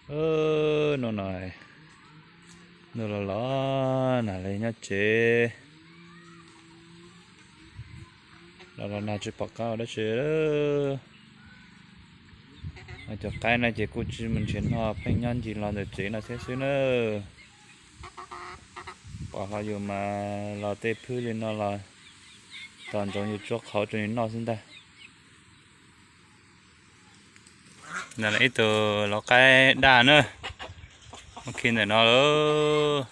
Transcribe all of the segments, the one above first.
Ub, no no, ntuj los los nag li nyob tsev. Los los nag tsis pom qab ua dab tsi. Cov qaib no ces kuj tsis mus nrhiav noj, pheej nyob ncig los ntawm tsev no thiab xwb na. Pom hlo yus mas los tej phwb li no los tos ntsoov yus tsuab qhauv rau nws noj xwb ntag. Ntawm no ib tug lau qaib daj na, muab khi ntawm no lauj.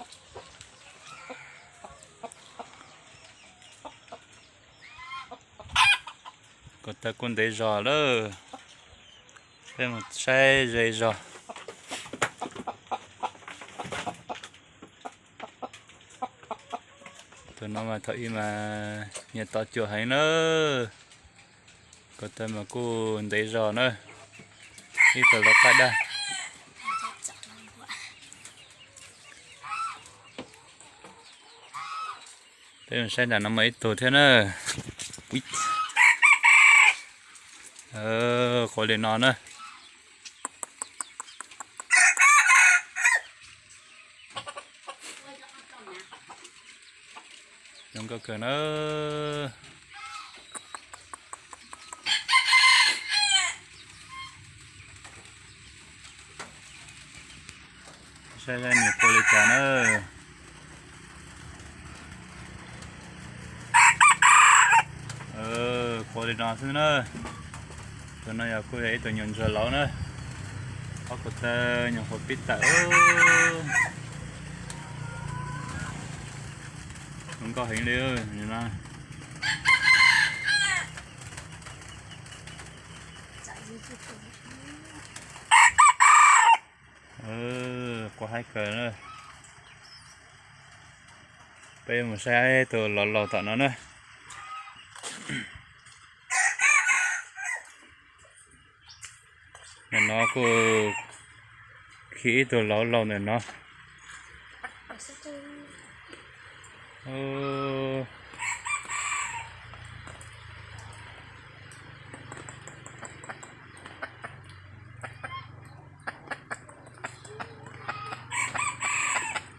Ko taw kuj ntev zog lawm, peb mus saib ze zog. Tus no mas thaum ub mas nyiam tom cuam heev na. Ko taw mas kuj ntev zog na, ib tug lau qaib daj. Peb mus saib nram no muaj ib tug thiab na. Qua li no na. Zoo nkauj kawg na. Saib saib nws qua li cas na. Qua li no xwb na. Tus no yog kuj yog ib tug nyuam ntsuag laus na. Ob ko taw nyuam qhuav pib tawm. Zoo nkauj heev li no. Qua haib kawg na. Peb mus saib tus laus laus tom no na. Ntawm no kuj khi ib tug laus laus ntawm no.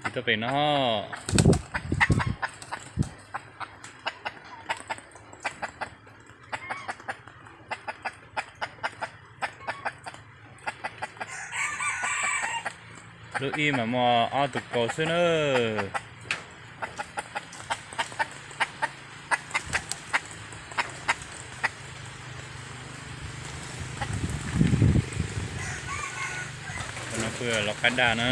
Tsis tuaj pem no. Lub ib mas muaj ob tug kaus xwb na. No kuj yog lau qaib daj na.